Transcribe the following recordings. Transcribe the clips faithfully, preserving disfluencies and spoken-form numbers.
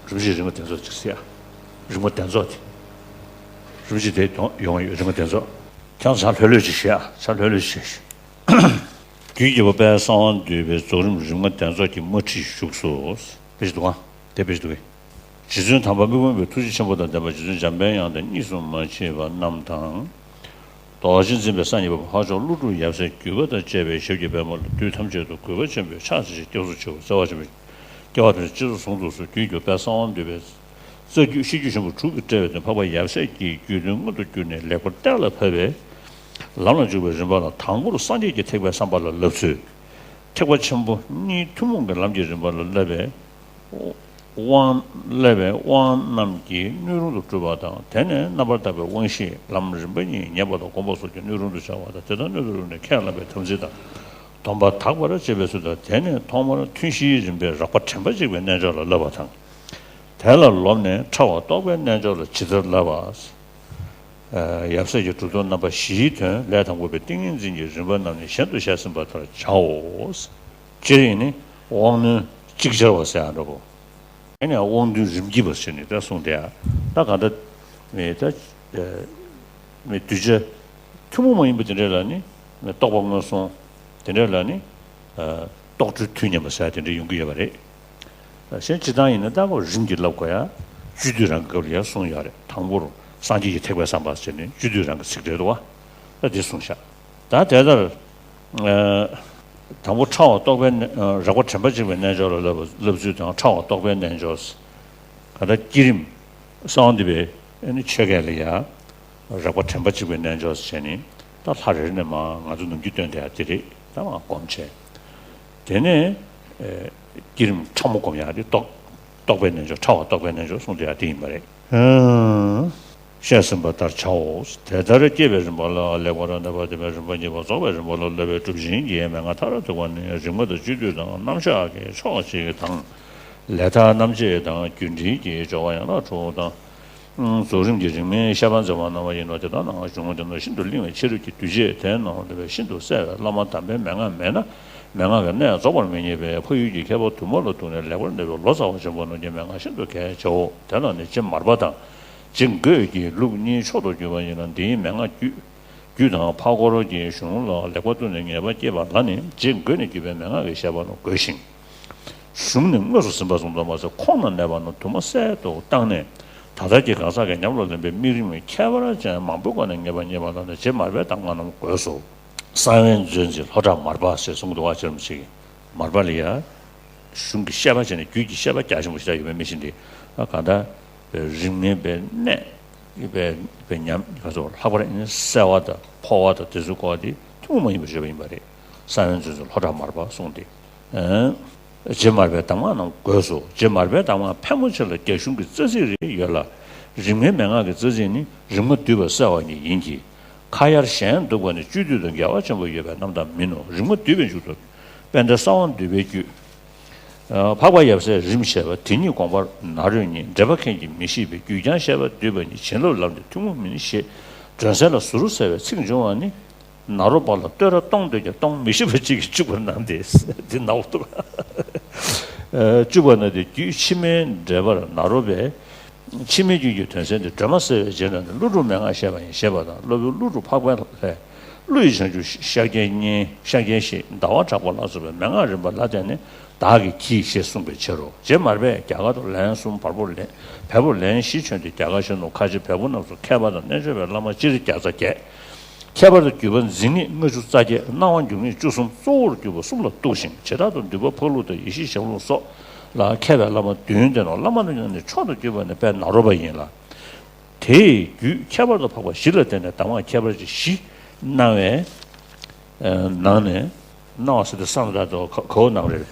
རིམ་བཞིན་རིག་མ་དེ་ཚོ་ཅིག་ཟེར་ཡ། རིག་མ་དེ་ཚོ་དེ། རིམ་བཞིན་དེ་ཡོང་ཡོང་ཡོད་རིག་མ་དེ་ཚོ། ཁྱང་ཆ་ལྷོད་ལྷོད་ཅིག་བྱེད་ཡ། ཆ་ལྷོད་ལྷོད་ཅིག་བྱེད། རྒྱུད་ཀྱི་བུ་དཔལ་གསང་བ་འདུས་པའི་རྫོགས་རིམ་རིག་མ་དེ་ཚོ་གི་དམར་ཁྲིད་བཞུགས་སོ། དཔེ་ཞིག་འདུག་ག་དེ་དཔེ་ཞིག་འདུག་གས། རྗེ་བཙུན་དམ་པ་མི་ཕམ་པའི་ཐུགས་རྗེ་ཆེན་པོ་དང་ལྡན་པ་རྗེ་བཙུན་འཇམ་དཔལ་དབྱངས་དང་གཉིས་སུ་མ་མཆིས་པ་རྣམས་དང་། རྡོ་རྗེ་འཛིན་པའི་ས་གཉིས་པ་ལྷ་མཆོག་ཀླུ་སྒྲུབ་ཡབ་སྲས་བརྒྱུད་པ་དང་བཅས་པའི་ཞབས་ཀྱི་པདྨོ་ལ་དུས་ཐམས་ཅད་དུ་གུས་པ་ཆེན་པོས་ཕྱག་འཚལ་ཞིང་སྐྱབས་སུ་མཆིའོ། བརྩེ་བ་ཆེན་པོས་སྐྱེ་བ་དང་སྤྱི་ཚོགས་ཟུང་དུ་གསོལ། རྒྱུད་ཀྱི་བུ་དཔལ་གསང་བ་འདུས་པའི་རྩ་རྒྱུད་ཤེས་རྒྱུད་ཆེན་པོ་དྲུག་གིས་སྤྲས་པའི་དོན་འཕགས་པ་ཡབ་སྲས་ཀྱི་རྒྱུད་དོན་མངོན་དུ་གྱུར་ནས་ལེགས་པར་གཏན་ལ་ཕབ་པའི་ལམ་ལ་འཇུག་པའི་རིམ་པ་ལ། དང་པོར་སངས་རྒྱས་ཀྱི་ཐེག་པའི་བསམ་པ་ལ་བསླབ་ཚུལ། ཐེག་པ་ཆེན་པོ་གཉིས་ཐུན་མོང་གི་ལམ་གྱི་རིམ་པ་ལ་བསླབ་པའི་དབང་། བསླབ་པའི་དབང་རྣམས་ཀྱིས་སྣོད་རུང་དུ་གྲུབ་པ་དང་། དེ་ནས་རྣམ་པར་དག་པའི་དབང་བཞིས་ལམ་རིམ་པ་གཉིས་ཉན་པ་དང་བསྒོམ་པ་སོགས་ཀྱིས་སྣོད་རུང་དུ་བྱ་བ་དང་། དེ་དག་སྣོད་དུ་རུང་ནས་ཁས་བླངས་པའི་དམ་ཚིག་དང་སྡོམ་པ་དག་པར་བྱེད་པའི་ཚུལ་དང་། དེ་ནས་ཐོག་མར་ཐུན་བཞིའི་རིམ་པའི་རགས་པ་དྲན་པ་གཅིག་པའི་རྣལ་འབྱོར་ལ་བསླབ་པ་དང་། དེ་ལ་ལོབས་ནས་ཕྲ་བ་རྟོགས་པའི་རྣལ་འབྱོར་ལ་ཇི་ལྟར་བསླབ་པ། ཡབ་སྲས་ཀྱི་གྲུབ་ཐོབ་རྣམ་པ་བཞིའི་དོན་ལས་དང་པོ་པའི་ཏིང་ངེ་འཛིན་གྱི་རིམ་པ་རྣམས་ནི་གཞན་དུ་བཤད་ཟིན་པ་ལྟར་བྱའོ། སྤྱིར་ཡིན་ནི་དབང་རྣོན་ཅིག་ཅར་བ་ཟེར་ཡ་འདྲ་པོ། དེ་ནས་དབང་རྣོན་རིམ་གྱིས་པ་ཟེར་ནས་ད་གསུངས་ཏེ། ད་ག་འདྲ་མི་ད་མི་གདུལ་བྱ་ཐུན་མོང་མ་ཡིན་པ་དེ་འདྲ་ལ་ནི་རྟོགས་པ་མངོན་སུམ། དེ་འདྲ་ལ་ནི་རྟོགས་གྲོལ་དུས་མཉམ་པ་ཟེར་ཡ་དེ་འདྲ་ཡོང་གི་ཡོད་པ་རེད། གཞན་སྤྱིར་བཏང་ཡིན་ན་ད་ཁོ་རིམ་གྱིས་བསླབ་དགོས་ཡ། བཅུད་བསྡུས་རང་གི་སྐབས་ལ་ཡ་གསུངས་ཡོད་རེད། དང་པོར་སངས་རྒྱས་ཀྱི་ཐེག་པའི་བསམ་པ་ཟེར་ནས་བཅུད་བསྡུས་རང་གི་ཚིག་འགྲེལ་འདུག་བ། ད་དེ་གསུངས་ཤག་ད་དེ་ལྟར་དང་པོ་ཕྲ་བ་རྟོགས་པའི་རྣལ་རགས་པ་དྲན་པ་གཅིག་པའི་རྣལ་འབྱོར་ལ་བསླབ་བསླབ་ཚུལ་དང་། ཕྲ་བ་རྟོགས་པའི་རྣལ་འབྱོར། ག་ད་བསྐྱེད་རིམ་གསང་བ་འདུས་པའི་ཆོ་ག་ལ་ཡ། རགས་པ་དྲན་པ་གཅིག་པའི་རྣལ་འབྱོར་ཟེར་ནས་ད་ལྷ་རེ་རེ་ནས་མར་ང་ཚོ་ནམ་རྒྱུན་སྟོན་བསྡད་ཡ་དེ་རེད། ད་མར་སྒོམ་བྱས། དེ་ནས་ཨེ་བསྐྱེད་རིམ་ཕྲ་མོ་སྒོམ་ཡ་དེ་རྟོགས་རྟོགས་པའི་རྣལ་འབྱོར། ཕྲ་བ་རྟོགས་པའི་རྣལ་འབྱོར་གསུངས་བསྡད་ཡ་དེ་ཡིན་པ་རེད། ཨང་། བཤད་ཟིན་པ་ལྟར་བྱའོ། དེ་ལྟར་བསྐྱེད་པའི་རིམ་པ་ལ་ལེགས་པར་གནས་པ་སྡོམ་པའི་རིམ་པ་གཉིས་པ་རྫོགས་པའི་རིམ་པ་ལ་བསླབ་པའི་སྒྲུབ་ཆེན་གྱི་མན་ངག་མཐར་ཐུག་པ་ནི་རིམ་ཁ་དང་བཅུད་བསྡུས་དང་རྣམ་གཞག་གི་ཕྱོགས་གཅིག་དང་། ལས་མཐའ་རྣམ་འབྱེད་དང་རྒྱུད་འགྲེལ་གྱི་སྦྱོར་བ་ཡན་ལག་དྲུག་དང་། རྫོགས་རིམ་གྱི་རིམ་ལྔའི་བཤད་པ་མཛད་པ་རྣམ་པ་ཡིན་ནོ། དེ་དག་ནང་གཞུང་དེ་ནི་ཤིན་ཏུ་བརླིང་བའི་ཕྱི་རོལ་གྱི་འདུས་བྱས་དེ་རྣམས་ལ་ཤིན་ཏུ་གསལ་བའི་བླ་མ་དམ་པའི་མན་ངག་མེད་ན་མན་ངག་གི་གནད་རྫོགས་པར་མི་རྙེད་པས། འཕགས་ཡུལ་གྱི་མཁས་པ་དུ་མ་ལ་ཐུག་ནས་ལེགས་པར་གནས་པའི་ལོ་ཙཱ་བ་ཆེན་པོ་རྣམས་ཀྱིས་མན་ངག་ཤིན་ཏུ་གལ་ཆེའོ། དེ་ལ་ནི་རྗེ་མར་པ་དང་རྗེ་འགོས་ཀྱི་ལུགས་གཉིས་མཆོག་ཏུ་གྱུར་པ་ཡིན་ལ། འདིའི་མན་ངག་རྒྱུད་རྒྱུད་དང་འཕགས་སྐོར་གྱི་གཞུང་ལ་ལེགས་པར་བསྟུན་ནས་ངེས་པ་བསྐྱེད་པ་ལ་ནི་རྗེ་འགོས་ནས་བརྒྱུད་པའི་མན་ངག་གི་བཤད་པ་ལ་དགོས་ཤིང་། གཞུང་ནི་དངོས་སུ་ཟིན་པ་ཙམ་དུ་མ་ཟད་ཁོང་ན་གནས་པ་རྣམས་དུ་མ་གསལ་དུ་བཏང་ནས་ད་ལྟ་གི་གང་ཟག་གི་ཉམས་ལ་ལེན་པའི་དམིགས་རིམ་ཁྱད་པར་ཅན་མང་པོའི་སྒོ་ནས་ངེས་པ་རྙེད་པ་ལ་ནི་རྗེ་མར་པའི་གདམས་ངག་རྣམས་དགོས་སོ། གསང་བའི་མཛོད་འཛིན་ལྷོ་བྲག་མར་པ་ཞེས་གསུངས་འདུག་བ། ཅི་རམ་ཞིག་མར་པ་ལ་ཡ། གཞུང་གི་བཤད་པ་བྱས་ནས་རྒྱུད་ཀྱི་བཤད་པ་རྒྱ་ཆེན་པོ་ཞིག་ཡོད་པའི་མི་ཞིག་འདི་གང་ལྟར་རིམ་ལྔའི་པའི་གནད་པའི་པའི་ཉམས་ག་ཚོད་ལྷག་པར་ནི་གསལ་བ་དང་འཕོ་བ་དང་དེ་ཚོའི་སྐོར་དེ་ཐུན་མོང་མ་ཡིན་པར་བརྗོད་པ་ཡིན་པ་རེད། གསང་བའི་མཛོད་འཛིན་ལྷོ་བྲག་མར་པ་གསུངས་ཏེ། རྗེ་མར་པའི་གདམས་ངག་རྣམས་དགོས་སོ། རྗེ་མར་པའི་གདམས་ངག་ཕལ་མོ་ཆེ་ལ་རྒྱ་གཞུང་གི་རྩ་ཚིག་རེ་ཡོད་ལ། རིམ་ལྔའི་མན་ངག་གི་རྩ་ཚིག་ནི་རིམ་ལྔ་བསྡུས་པ་གསལ་བ་ཉིད་ཡིན་གྱི། ཁ་ཡར་གཞན་འདུག་པ་ནི་བཅུད་བསྡུས་དང་འགལ་བ་ཆེན་པོ་ཡོད་པའི་རྣམ་གདངས་མིན་ནོ། རིམ་ལྔ་བསྡུས་པའི་མཇུག་ཏུ་དཔལ་ལྡན་གསང་བ་འདུས་པའི་རྒྱུད། འཕགས་པ་ཡབ་སྲས་རིམ་བཤད་པ་དེ་ཉིད་དགོངས་པར་ནཱ་རོས་ཉིད་འགྲེལ་པ་མཁན་གྱིས་མི་ཤེས་པས། རྒྱུད་ཀྱང་བཤད་པ་འདུས་པ་ཉིད་བྱིན་རླབས་ལམ་དེ་ཐུན་མོང་མིན་ཞེས་སྒྲོན་གསལ་ལ་ཟུར་གསལ་བའི་ཚིག་འབྱུང་བ་ནི། ནཱ་རོ་པ་ལ་བསྟོད་ར་གཏོང་འདོད་ཀྱང་གཏོང་མི་ཤེས་པ་གཅིག་གིས་བཅུག་པར་སྣང་སྟེ། འདི་ནའོ་འདུག་བཅུག་པ་ན་དེ་རྒྱུད་ཕྱི་མའི་འགྲེལ་པར་ནཱ་རོ་པས། ཕྱི་མའི་རྒྱུད་ཀྱི་དོན་གསལ་འདི་སྒྲོན་མ་གསལ་བའི་རྗེས་ལ་ནི་ཀླུ་སྒྲུབ་མན་ངག་བཤད་པ་ཡིན་ཞེས་པ་དང་། སློབ་དཔོན་ཀླུ་སྒྲུབ་འཕགས་པའི་ལྷས། ཀླུ་ཡི་བྱང་ཆུབ་ཤཱཀྱའི་གཉེན། ཤཱཀྱའི་བཤེས། ཟླ་བ་གྲགས་པ་ལ་སོགས་པའི་མན་ངག་རིམ་པ་ལ་བརྟེན་ནས་བདག་གིས་བགྱི་ཞེས་གསུངས་པའི་ཕྱིར་རོ། རྗེ་མར་པས་རྒྱ་གར་དུ་ལན་གསུམ། བལ་པོར་ལན། བལ་པོར་ལན་བཞི་བྱོན་ཏེ་རྒྱ་གར་ཕྱིན་ནོ། ཁ་ཆེ་བལ་པོ་རྣམས་སུ་མཁས་པ་དང་རྣལ་འབྱོར་པའི་བླ་མ་སྤྱིར་བརྒྱ་རྩ་བརྒྱད། ཁྱད་པར་དུ་བརྒྱུད་པ་འཛིན་ངེས་ལྔ་བཅུ་རྩ་བརྒྱད། སྣང་བ་འགྱུར་ངེས་བཅུ་གསུམ། གཙོ་བོར་གྱུར་པ་གསུམ་ལ་གཏུགས་ཤིང་། བྱེ་བྲག་ཏུ་འདུས་པ་འཕགས་ལུགས་དང་ཡེ་ཤེས་ཞབས་ལུགས་སོགས་ལ་མཁས་པའི་བླ་མ་བདུན་བསྟེན་ནོ། བླ་མ་རྣམས་ཀྱི་ནང་ནས་མཆོག་ཏུ་གྱུར་པ་ནི་དཔལ་ནཱ་རོ་པ་ཡིན་ལ། དེ་ཡི་རྒྱུད་ཁྱད་པར་དུ་འཕགས་པ་བཞི་ལ་བརྟེན་ནས་གདམས་ངག་ཁྱད་པར་ཅན་བཞི་གནང་བའི་ནང་ནས། གནང་བ་ཟེར་དུས་བསམ་བློ་བཏང་དུས་ག་ག་བོ་གནང་རེད།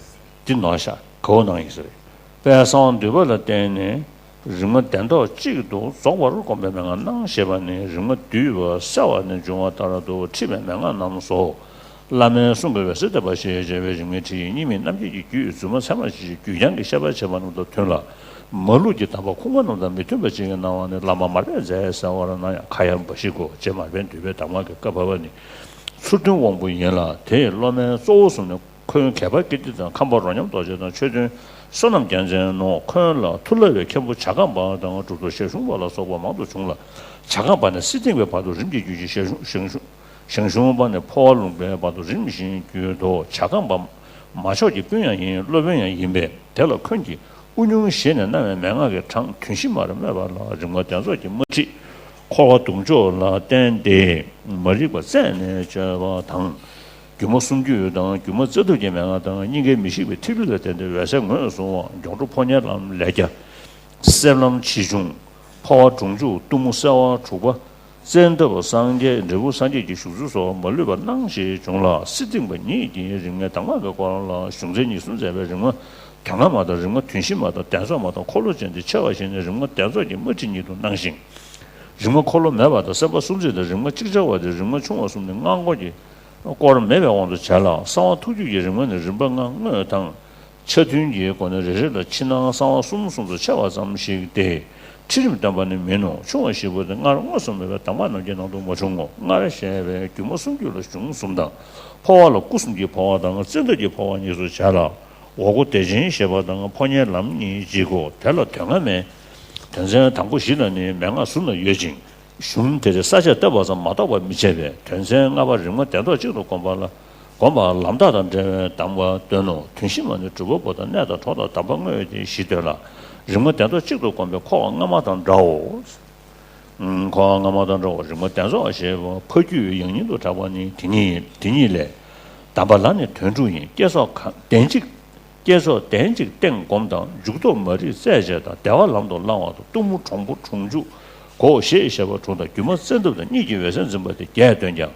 འདི་ནོར་ཤག་ག་བོ་གནང་ཡིན་ཟེར། དཔལ་གསང་བ་འདུས་པ་ལ་བརྟེན་ནས་རིམ་ལྔ་གདན་ཐོག་གཅིག་ཏུ་རྫོགས་པར་བསྒོམ་པའི་མན་ངག་གནང་ཞེས་པ་ནི་རིམ་ལྔ་བསྡུས་པ་གསལ་བ་ནས་འབྱུང་བ་ལྟར་དུ་ཁྲིད་པའི་མན་ངག་རྣམས་སོ། བླ་མའི་གསུང་གི་འོད་ཟེར་ལྡན་པ་ཞེས་བྱ་བའི་རིམ་ལྔའི་ཁྲིད་ཡིག་གཉིས་མེད་རྣམ་འབྱེད་ཀྱི་རྒྱུད་རྫུན་མ་ཚད་མར་བྱས་ཤིང་རྒྱུད་རྐྱང་གི་བཤད་པ་བྱེད་པ་རྣམས་དང་མཐུན་ལ། མ་ལུགས་ཀྱི་གདམས་པ་ཁུངས་དཀར་རྣམས་དང་མི་མཐུན་པ་ཅིག་གི་གནང་བ་ནི་བླ་མ་མར་པས་མཛད་ཟེར་བ་ལ་ན་ཡང་ཁ་ཡར་འབའ་ཞིག་གོ། རྗེ་མར་པས་འདུས་པའི་གདམས་ངག་གི་བཀའ་ཕབ་པ་ནི་ཚུལ་མཐུན་དབང་པོ་ཡིན་ལ། དེ་ཡི་སློབ་མའི་གཙོ་བོ་གསུམ་ནི། འཁོན་མཁས་པ་ཀིརྟི་དང་ཁམས་པ་རོ་མཉམ་རྡོ་རྗེ་དང་ཆོས་དོན་ བསོད་ནམས་རྒྱལ་མཚན་ནོ། འཁོན་ལ་མཐུ་ལ་བའི་མཁན་པོ་བྱ་རྐང་པ་དང་གྲུབ་ཐོབ་ཞལ་ཞུམ་པ་ལ་སོགས་པ་མང་དུ་བྱུང་ལ། བྱ་རྐང་པ་ནས་སེ་སྟེང་པའི་བར་དུ་རིམ་གྱིས་བརྒྱུད་ཅིང་ཞལ་ཞུམ་ཞལ་ཞུམ་ཞལ་ཞུམ་པ་ནས་འཕོ་བ་ལུང་པའི་བར་དུ་རིམ་བཞིན་བརྒྱུད་དོ། བྱ་རྐང་པ་མ་ཆོག་གི་སྤུན་ཡང་ཡིན། སློབ་དཔོན་ཡང་ཡིན་པས། དེ་ལ་འཁོན་གྱིས་དབུ་སྙུང་བཞེས་ནས་གནང་བའི་མན་ངག་གི་གྲངས་ཐུན་བཞི་མར་སྨོས་པ་ལ། རིམ་ལྔ་གདན་རྫོགས་ཀྱི་དམར་ཁྲིད་འཁོར་བ་དུང་ཕྱུར་ལ་བརྟེན་ཏེ་མ་རིག་པ་རྩད་ནས་གཅོད་པ་དང་། སྒྱུ་མ་སུམ་འགྱུར་དང་སྒྱུ་མ་རྩ་ཐུབ་ཀྱི་མན་ངག་དང་། སྙིང་གའི་མི་ཤིགས་པའི་ཐིག་ལེ་ལ་བརྟེན་ཏེ་འོད་གསལ་ངོས་བཟུང་བ། མགྱོགས་འགྲོ་ཕོ་ཉའི་ལམ་ལས་རྒྱ། གསེབ་ལམ་ཆེ་ཆུང་། འཕོ་བ་གྲོང་འཇུག་གཏུམ་མོ་གསལ་བ་དྲུག་པ། བཙན་ཐབས་སངས་རྒྱས་འབྲས་བུ་སངས་རྒྱས་ཀྱི་བཞུགས་ཚུལ་སོགས་མ་ལུས་པ་སྣང་ཞེས་འབྱུང་ལ། སེ་སྟེང་པ་ཉིད་ཀྱིས་རིམ་ལྔའི་གདམས་ངག་གི་སྐོར་ལ་གཞུང་ཚན་ཉེར་གསུམ་མཛད་པའི་རིམ་ལྔ་དོན་ལྔ་མ་དང་། རིམ་ལྔ་ཐུན་བཞི་མ་དང་། གདན་རྫོགས་མ་དང་། འཁོར་ལོ་ཅན་དེ་ཕྱེ་བར་བཞེད་ནས་རིམ་ལྔ་གདན་རྫོགས་ཀྱི་དམར་ཁྲིད་ཉིད་དུ་གནང་ཞིང་། རིམ་ལྔ་འཁོར་ལོ་མེད་པ་དང་། སེམས་དཔའ་སུམ་བརྩེགས་དང་རིམ་ལྔ་ཅིག་ཅར་བ་དེ་རིམ་ལྔ་ཆུང་བ་གསུམ་ནི་སྔགས་འཁོར་གྱི་སྐོར་མེད་པའི་དབང་དུ་བྱས་ལ། གསང་བ་ཐུགས་རྒྱུད་ཀྱི་རིམ་ལྔ་ནི་རིམ་པ་ལྔ་དངོས་དང་ཆ་མཐུན་གྱི་སྒོ་ནས་རེ་རེ་ལ་ཕྱི་ནང་གསང་བ་གསུམ་གསུམ་དུ་ཕྱེ་བ་ཙམ་ཞིག་སྟེ། ཁྲིད་རིམ་བསྟན་པ་ནི་མིན་ནོ། ཆུང་བ་བཞི་པོ་དེ་སྔར་དངོས་སུ་མེད་པའི་གདམས་ངག་རྣམས་ཀྱི་ནང་དུ་མ་བྱུང་ངོ་། སྔར་བཤད་པའི་སྒྱུ་མ་སུམ་འགྱུར་ལ་གཞུང་གསུམ་དང་། འཕོ་བ་ལ་སྐུ་གསུམ་གྱི་འཕོ་བ་དང་བཙན་ཐབས་ཀྱི་འཕོ་བ་གཉིས་སུ་བྱ་ལ། འོག་སྒོ་བདེ་ཆེན་ཞེས་པ་དང་འཕོ་ཉའི་ལམ་གཉིས་གཅིག་གོ། དེ་ལ་དོན་ལྔ་མེད། དོན་ཚན་དང་པོ་བཞི་ལ་ནི་མན་ངག་ཟུར་ན་ཡོད་ཅིང་། གཞུང་དེར་ས་བཅད་བཏབ་པ་ཙམ་མ་གཏོགས་པ་མི་བྱེད་པས། དོན་ཚན་ལྔ་པ་རིམ་ལྔ་གདན་རྫོགས་གཅིག་ཏུ་བསྒོམ་པ་ལ་བསྒོམ་པ་ལམ་རྟགས་དང་འབྲེལ་བའི་གདམས་པ་སྟོན་ནོ། ཐུན་བཞི་མ་ནི་སྒྲུབ་པ་པོ་དང་གནས་དང་གྲོགས་དང་གདམས་པ་དངོས་ཏེ་བཞི་སྟོན་ལ། རིམ་ལྔ་གདན་རྫོགས་གཅིག་ཏུ་བསྒོམ་པའི་འཁོར་བ་སྔ་མ་དང་འདྲའོ། འཁོར་བ་སྔ་མ་དང་འདྲའོ། རིམ་ལྔ་གདན་རྫོགས་ཞེས་པ་ཕ་རྒྱུད་ཡང་སྙིང་དུ་གྲགས་པ་ནི་དེ་ཉིད་དེ་ཉིད་ལས། གདམས་པ་ལ་ནི་དོན་དྲུག་ཡིན། བསྐྱེད་རྫོགས་གང་གདན་གཅིག་བསྐྱེད་རྫོགས་གདན་གཅིག་སྟེང་བསྒོམ་དང་། འཇུག་ལྡོག་མ་རིག་རྩད་བཅད་དང་། བདེ་བ་ལམ་དུ་བླང་བ་དང་། གཏུམ་མོ་གྲོང་པོ་གྲོང་འཇུག་གོ་ཞེས་བཤད་པ་དྲུག་དང་། སྒྱུ་མ་བཙན་ཐབས་དང་གཉིས་ཀྱི་འོད་གསལ་འཛིན་པ་དེ་བརྒྱད་སྟོན་ཀྱང་།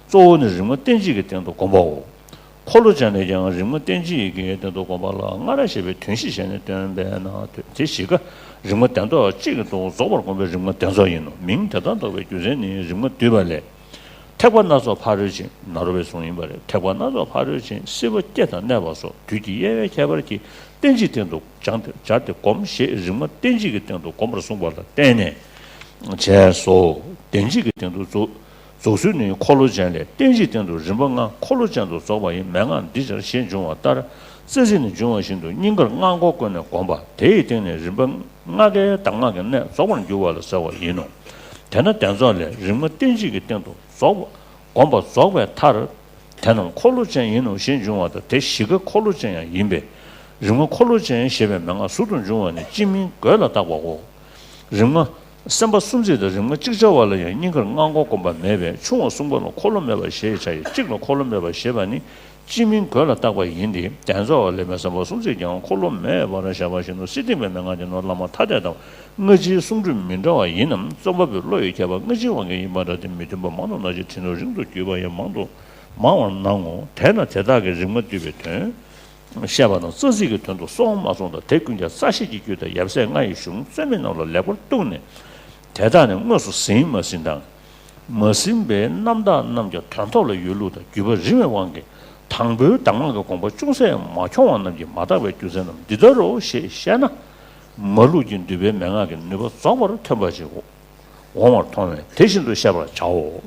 གཙོ་བོ་ནི་རིམ་ལྔ་གཏན་གཅིག་གི་སྟེང་དུ་བསྒོམ་པའོ། འཁོར་ལོ་ཅན་ལས་ཀྱང་རིམ་ལྔ་གཏན་གཅིག་གི་སྟེང་དུ་བསྒོམ་པ་ལ། སྔར་བཤད་པའི་ཐུན་བཞི་བྱས་ནས་སྟོན་པས་ན། དེ་བཞི་ཀ་རིམ་ལྔ་གདན་རྫོགས་གཅིག་ཏུ་རྫོགས་པར་བསྒོམ་པའི་རིམ་ལྔ་གདན་རྫོགས་ཡིན་ནོ། མིང་དེ་ལྟར་འདོགས་པའི་རྒྱུ་མཚན་ནི། རིམ་ལྔ་བསྡུས་པ་ལས། ཐེག་པ་སྣ་ཚོགས་ཕ་རོལ་ཕྱིན། ནཱ་རོ་པའི་གསུང་ཡིན་པ་རེད། ཐེག་པ་སྣ་ཚོགས་ཕ་རོལ་ཕྱིན། སྲིད་པ་སྐྱེ་དང་གནས་པ་སོགས་དུས་ཀྱི་དབྱེ་བའི་ཁྱད་པར་གྱིས་གཏན་གཅིག་སྟེང་དུ་སྦྱར་ཏེ་སྦྱར་ཏེ་བསྒོམ་ཞེས་རིམ་ལྔ་གཏན་གཅིག་གི་སྟེང་དུ་བསྒོམ་པར་གསུངས་པ་ལ་བརྟེན་ནས་བྱས་སོ། གདན་གཅིག་གི་སྟེང་དུ་རྫོགས་རྫོགས་ཚུལ་ནི་འཁོར་ལོ་ཅན་ལས། གཏན་གཅིག་སྟེང་དུ་རིམ་པ་ལྔ་འཁོར་ལོ་ཅན་དུ་རྫོགས་པ་ཡི་མན་ངག་འདི་ལྟར་ཞེས་འབྱུང་བ་ལྟར། རྩེ་གཅིག་ནས་འབྱུང་བ་བཞིན་དུ་སྙིང་གར་སྔགས་འཁོར་བཀོད་ནས་བསྒོམ་པ་དེ་ཡི་སྟེང་ནས་རིམ་པ་ལྔ་ཀའི་གདམས་ངག་གི་གནད་རྫོགས་པར་འགྱུར་བ་ལ་ཟེར་བ་ཡིན་ནོ། དེས་ན་གདན་རྫོགས་ལས་རིམ་ལྔ་གཏན་གཅིག་གི་སྟེང་དུ་རྫོགས་པ་བསྒོམ་པ་རྫོགས་པའི་མཐར། དེ་རྣམས་འཁོར་ལོ་ཅན་ཡིན་ནོ་ཞེས་འབྱུང་བ་དང་། དེ་བཞི་ཀ་འཁོར་ལོ་ཅན་ཡང་ཡིན་པས། རིམ་ལྔ་འཁོར་ལོ་ཅན་ཞེས་པའི་མན་ངག་ཟུར་དུ་འབྱུང་བ་ནི་སྤྱི་མིང་བགོས་ལ་བཏགས་པའོ། རིམ་ལྔ་སེམས་དཔའ་སུམ་བརྩེགས་དང་རིམ་ལྔ་ཅིག་ཅར་བ་ལ་ཡང་སྙིང་གར་སྔགས་འཁོར་བསྒོམ་པ་མེད་པས། ཆུང་བ་གསུམ་པ་ལ་འཁོར་ལོ་མེད་པ་ཞེས་བྱ་ཡི། གཅིག་ལ་འཁོར་ལོ་མེད་པ་ཞེས་པ་ནི་སྤྱི་མིང་བགོས་ལ་བཏགས་པ་ཡིན་ཏེ། གདན་རྫོགས་པ་ལས་མེད་སེམས་དཔའ་སུམ་བརྩེགས་ཀྱང་འཁོར་ལོ་མེད་པར་བཞག་པ་བཞིན་དུ། སེ་སྟེང་པའི་མན་ངག་དེ་ནི་བླ་མ་ཐ་དད་དང་སྔ་ཕྱིའི་གསུང་སྒྲོས་མི་འདྲ་བ་ཡིན་ནམ། རྩོམ་པ་པོའི་བློ་ཡི་ཁྱད་པར་སྔ་ཕྱིའི་དབང་གིས་ཡིན་པ་འདྲ་སྟེ། མི་མཐུན་པ་མང་དུ་སྣང་ཕྱིར། དེ་ནི་རིང་དུ་བརྒྱུད་པ་ཡང་མང་དུ་མང་བར་སྣང་ངོ་། དེས་ན་དེ་དག་གིས་རིམ་ལྔ་བསྡུས་པའི་དོན་བཤད་པ་དང་། རྩ་ཚིག་གི་དོན་དུ་སོང་མ་སོང་དང་། དེ་ཀུན་ཀྱང་རྩ་ཤེས་ཀྱི་རྒྱུད་དང་ཡབ་སྲས་ལྔ་ཡི་གཞུང་རྩོད་མེད་རྣམས་ལ་ལེགས་པར་གཏུགས་ནས། དེ་དག་ནི་དངོས་སུ་ཟིན་མ་ཟིན་དང་། མ་ཟིན་པའི་རྣམ་དག་རྣམས་ཀྱང་དོན་ཐོབ་ལ་ཡོད་ལུགས་དང་། བརྒྱུད་པ་རིང་བའི་དབང་གིས་དང་པོའི་གདམས་ངག་གི་དགོངས་པ་ཅུང་ཟད་མ་འཁྱོངས་པ་རྣམས་ཀྱིས་མ་དག་པའི་རྒྱུ་མཚན་རྣམས་འདི་ལྟར་རོ་ཞེས་བཤད་ན། མ་ལུགས་ཀྱི་འདུས་པའི་མན་ངག་གི་ནུས་པ་རྫོགས་པར་ཐོན་པ་ཞིག་འོང་བར་མཐོང་བས། དེ་བཞིན་དུ་བཤད་པར་བྱའོ།